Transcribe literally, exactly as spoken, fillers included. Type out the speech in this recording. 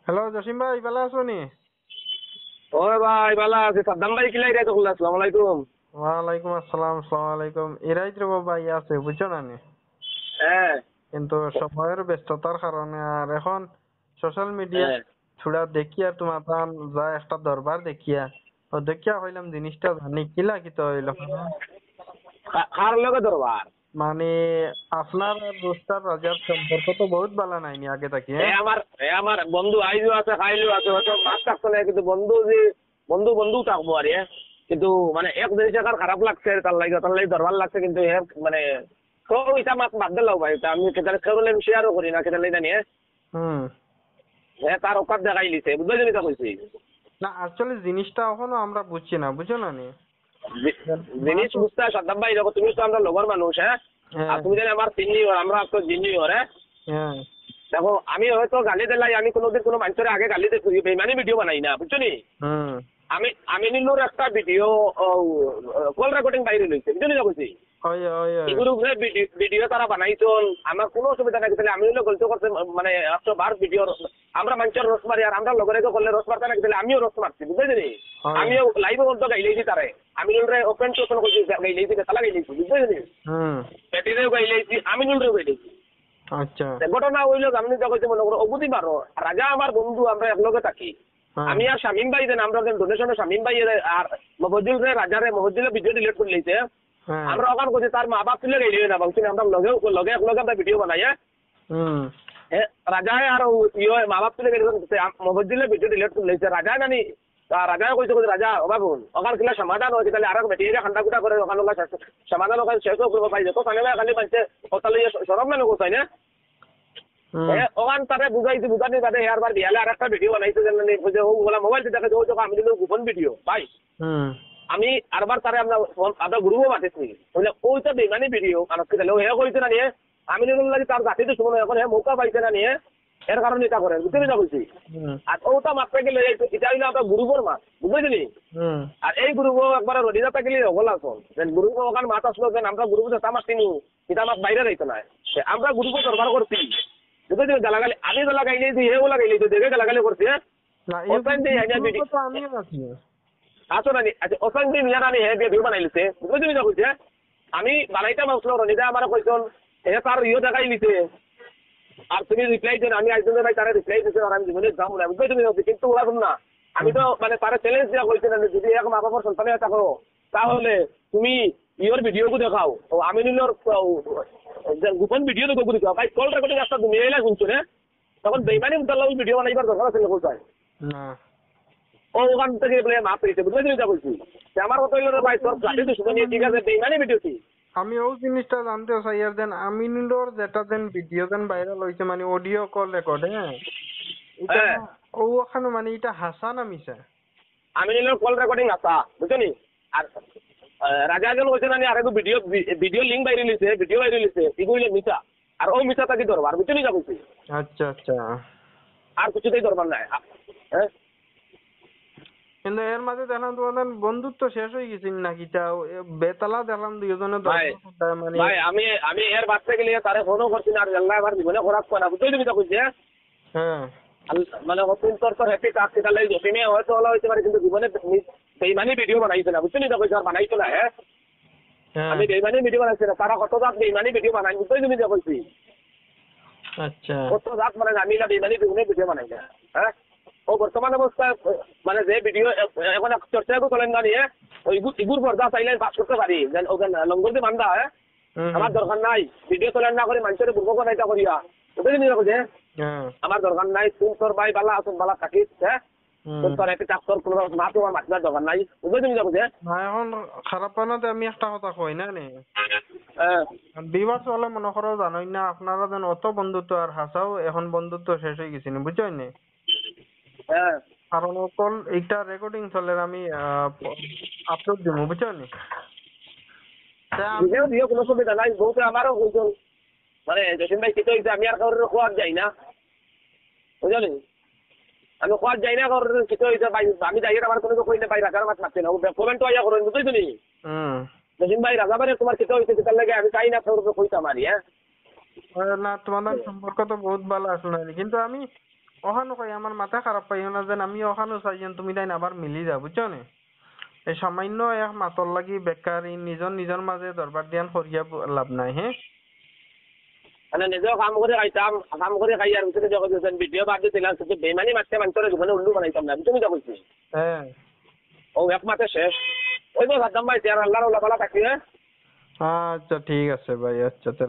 হ্যালো জসিম ভাই, ভালা আছো নি? ওই ভাই, ভালা আছি। সাদ্দাম ভাই, কিলা ইরাইত করলা? আসসালামু আলাইকুম। ওয়ালাইকুম আসসালাম, আসসালামু আলাইকুম। ইরাইত রে বাবা, ইয়া আছে, বুঝছো না নি? হ্যাঁ। কিন্তু সময়র ব্যস্ততার কারণে আর এখন সোশ্যাল মিডিয়া হ্যাঁ। থুড়া দেখিয়া, তোমার তান যা একটা দরবার দেখিয়া, ও দেখিয়া কইলাম জিনিসটা জানি কিলা কিতা হইল। কা-, কার লগে দরবার? মানে, আপনার আর রোস্টার রাজার সম্পর্ক তো বহুত ভালা নাইনি আগে থাকি, এ হ্যাঁ? আমার, এ আমার বন্ধু আইজও আছে, কাইলও আছে, হয়তো মাত থাকতো না, কিন্তু বন্ধু যে, বন্ধু বন্ধু থাকবো আর, এ। কিন্তু মানে এক জিনিস এখন খারাপ লাগছে, তার লাগি, তার লাগি দরবার লাগছে, কিন্তু এ মানে, তো ইটা মাত বাদ দিলাও ভাই, তা আমি কেদার কেউরে শেয়ারও করি না, কেদার লাগি জানি, এ। হুম। এ তার অকাত দেখাই লিছে, বুঝছো নি ইটা কইছি? না, আসলে জিনিসটা এখনো আমরা বুঝছি না, বুঝছো না নি? জি-, জিনিস বুঝতে হয় সাদ্দাম ভাই, দেখো, তুমি তো আমরা লগর মানুষ, হ্যাঁ? হ্যাঁ। আর তুমি জানি আমার সিনিয়র, আমরা তো জুনিয়র, হ্যাঁ? হ্যাঁ। দেখো, আমি হয়তো গালি দিলাই, আমি কোনোদিন কোনো মানুষের আগে গালি দিয়ে বেইমানি ভিডিও বানাই না, বুঝছো নি? হুম। আমি, আমিনুলর একটা ভিডিও, ও, কল রেকর্ডিং বাইরে লইছে, বুঝছো নি ইটা কইছি? হয়, হয়, হয়। এগুলো উপরে ভিডি-, ভিডিও তারা বানাইছন, আমার কোনো অসুবিধা নাই, তাহলে আমি হইলে গলতি করতে, মানে, একশো বার ভিডিও, আমরা মানুষের রোস্ট মারি, আর আমরা লগরে কেউ করলে রোস্ট মারতে না, তাহলে আমিও রোস্ট মারছি, বুঝছো নি? হয়। আমিও লাইভে বলতে গাইলেছি তারে, আমিনুলরে ওপেন কোশ্চেন করছি, গাইলেছি, তালা গাইলেছি, বুঝছো নি? হুম। বেটিরেও গাইলেছি, আমিনুলরেও গাইলেছি। আচ্ছা। তে ঘটনা হইলো, আমি যা কইতে মনে করো, অগুদি মারো, রাজা আমার বন্ধু, আমরা এক লগে থাকি। হ্যাঁ। আমি আর শামিম ভাই দেন, আমরা দেন ডোনেশনে শামিম ভাই এর আর মফজিল রে, রাজা রে, মফজিলে ভিডিও ডিলিট করে লইছে। হ্যাঁ। আমরা ওখান করছি, তার মা বাপ তুলে গাইলে না, বুঝছি না, আমরা লগে, লগে এক লগে আমরা ভিডিও বানাই, হ্যাঁ? হুম। এ, রাজায় আর ও ইয়ে মা বাপ তুলে গেলে মফজিলে ভিডিও ডিলিট করে লইছে। রাজা জানি, তা রাজায় কইছে, কইছে, "রাজা, ও বাবু, ওখান কিলা সমাধান হয়েছে, তাহলে আরো বেটি এরা খান্ডা কুটা করে ওখান ওখান শেষ, সমাধান ওখান শেষ হোক, ভাই, যত সামনে ভাই খালি মানছে কথা লইয়া শ-, শরম মানে কোথায় না?" হুম। এ, ওখান তারে বুঝাইছি, বুঝানি বাদে এ আরবার বিয়ালে আর একটা ভিডিও বানাইছে, জানেন নি, কইছে, "ও, ওলা মোবাইল দিয়ে দেখে, ও তো আমি দিলাম গোপন ভিডিও, ভাই।" হুম। আমি আরবার তারে আমরা ফোন, আমরা গ্রুপও মাতিছি। বলে, "ওই তো বেমানি ভিডিও, মানুষ কি তাহলে ও হে কইছে না নিয়ে?" আমি নিলাম লাগি তার জাতি দুশমন, এখন হে মৌকা পাইছে না নিয়ে, এর কারণে ইটা করে, বুঝতে পারছি কইছি। হুম। আর ওটা মারতে গেলে এই তো, ইটা হইলো আমরা গ্রুপর মাত, বুঝতে পারছি নি? হুম। আর এই গ্রুপও একবার রনিদা থাকলে হকল আসল। যেন গ্রুপও ওখান মাত আসলো, যেন আমরা গ্রুপে যেতা মারছি নু, ইটা মাত বাইরে যাইতো না। তে আমরা গ্রুপও দরবার করছি। বুঝতে পারছি নি? গালাগালি, আমি গালা গাইলে দিই, হে গালা গাইলে দিই, দেখে গালাগালি করছে, হ্যাঁ? না, ওখান দিয়ে আমি এই ভিডিও তো আমিও আছি। আচ্ছা, না নি, আচ্ছা, ওখান দিয়ে মিয়া রানি হে ভিডিও বানাইলিছে, বুঝতে পারছি নি কইছে? আমি বানাইতাম আসলো, রনিদা আমারে কইছন, হে তার ইয়ে দেখাই নিছে। আর তুমি রিপ্লাই দেন, আমি একজন ভাই তারা রিপ্লাই দিছে, আর আমি জীবনে যাবো না, বুঝতে পারছি নি? কিন্তু ওরা শুন না, আমি তো মানে তারা চ্যালেঞ্জ দিয়া কইছে না, যদি এক মা বাবার সন্তান হয়ে থাকো, তাহলে তুমি ইয়োর ভিডিও গু দেখাও, ও আমিনুলর, ও, যে গোপন ভিডিও দেখো, গু দেখাও। ভাই, কল রেকর্ডিং একটা দুনিয়া এলা শুনছো রে, তখন বেইমানি মুতাল্লা ওই ভিডিও বানাইবার দরকার আছে না, কোথায়? না। ও ওখান থেকে বলে মাফ পেয়েছে, বুঝতে পারছি নি ইটা কইছি? যে আমার কথা হইলো রে ভাই, তোর জাতি দুশমনি, ঠিক আছে, বেইমানি ভিডিও কি? আমি ও জিনিসটা জানতে চাই, আর দেন আমিনুলর যেটা দেন ভিডিও দেন ভাইরাল হইছে, মানে অডিও কল রেকর্ড, হ্যাঁ? ইটা হ্যাঁ। ও ওখানে মানে ইটা হাসা না মিছা? আমিনুলর কল রেকর্ডিং আসা, বুঝছো নি? আর, আহ, রাজা একজন কইছে না নি, আর একটু ভিডিও, ভি-, ভিডিও লিংক বাইরে লিছে, ভিডিও বাইরে লিছে, এগুলো মিছা। আর ও মিছা তাকে দরবার, বুঝছো নি ইটা কইছি? আচ্ছা, আচ্ছা। আর কিছুতেই দরবার নাই। আ-, হ্যাঁ? কিন্তু এর মাঝে দেখলাম তোমাদের বন্ধুত্ব শেষ হয়ে গেছে নাকি? তা, এ, বেতালা দেখলাম দুইজনে ভাই, দর্শক, তার মানে ভাই, আমি, আমি এর বাচ্চা গেলে তারে ফোনও করছি না, আর আল্লাহ আমার জীবনে খরাপ করে না, বুঝছো নি ইটা কইছি, হ্যাঁ? হ্যাঁ। আল-, মানে, অত্যন্ত তোর হ্যাপি কাজ, সেটা লাগে জসিমে হয়তো ওলা হইতে পারে, কিন্তু জীবনে বে-, বেইমানি ভিডিও বানাইছে না, বুঝছো নি ইটা কইছি, আর বানাইতো না, হ্যাঁ? হ্যাঁ। আমি বেইমানি ভিডিও বানাইছি না, তারা কত জাত বেইমানি ভিডিও বানাই, বুঝছো নি ইটা কইছি? আচ্ছা। কত জাত মানে আমি না বেইমানি ভিডিও, ভিডিও বানাই না, হ্যাঁ? ও বর্তমান অবস্থা, মানে, যে ভিডিও এ-, এখন এক চর্চা এগু চলেন না নিয়ে, ওই ইগু-, ইগুর পর্দা চাইলে পাস করতে পারি, যেন ওখানে লঙ্গর দিয়ে বান্ধা, হ্যাঁ? হুম, হুম। আমার দরকার নাই, ভিডিও চলেন না করে মানুষের বুর্বক বানাইতা করিয়া, বুঝছো নি ইটা কইছি? হ্যাঁ। আমার দরকার নাই, তুই তোর ভাই বালা আসুন, বালা থাকিস, হ্যাঁ? হুম। তোর, তোর এত চাকর কোনো মাত আমার মাতবার দরকার নাই, বুঝছো নি ইটা কইছি? না, এখন খারাপ পানাতে আমি একটা কথা কই না নি? হ্যাঁ। ভিউয়ার্স বলে মনে করো জানোই না, আপনারা যেন অত বন্ধুত্ব আর হাসাও, এখন বন্ধুত্ব শেষ হয়ে গেছে নি, বুঝছো নি? হ্যাঁ। কারণ ও কল একটা রেকর্ডিং চলের, আমি, আহ, আপলোড দিব, বুঝছো নি? তা আমি ভিডিও দিও, কোনো অসুবিধা নাই, বউতে আমারও কইছন, মানে, জসিম ভাই, কিতা হইছে, আমি আর কারোর খোয়ার যাই না, বুঝছো নি? আমি খোয়ার যাই না কারোর, কিতা হইছে ভাই, আমি যাই, আমার কোনো কই না ভাই, রাখার মাত মারছে না, ও কমেন্ট তো আইয়া করেন, বুঝছো নি? হুম। জসিম ভাই, রাজা ভাই, তোমার কিতা হইছে, কিতার লাগে আমি চাই না কারোর কইতাম আর, হ্যাঁ? আহ, না, তোমাদের সম্পর্ক তো বহুত ভালো আসলে, কিন্তু আমি অখানও কই, আমার মাথা খারাপ পাইও না, যেন আমি অখানও চাই যেন তুমি তাইন আবার মিলি যাও, বুঝছো নি? এই সামান্য এক মাতর লাগি বেকার ই নিজর নিজর মাঝে দরবার দিয়ান করিয়া ব-, লাভ নাই, হ্যাঁ? মানে নিজেও কাম করি খাইতাম, কাম করি খাই আর ভিতরে যখন দিয়েছেন ভিডিও বাদ দিয়ে দিলাম, শুধু বেমানি মারতে মানতে জীবনে উল্লু বানাইতাম না, বুঝছো নি যা কইছি? হ্যাঁ। ও এক মাসে শেষ। ওই তো সাদ্দাম ভাই, আর আল্লাহর ওলা বালা থাকি, হ্যাঁ? আচ্ছা, ঠিক আছে ভাই, আচ্ছা, তে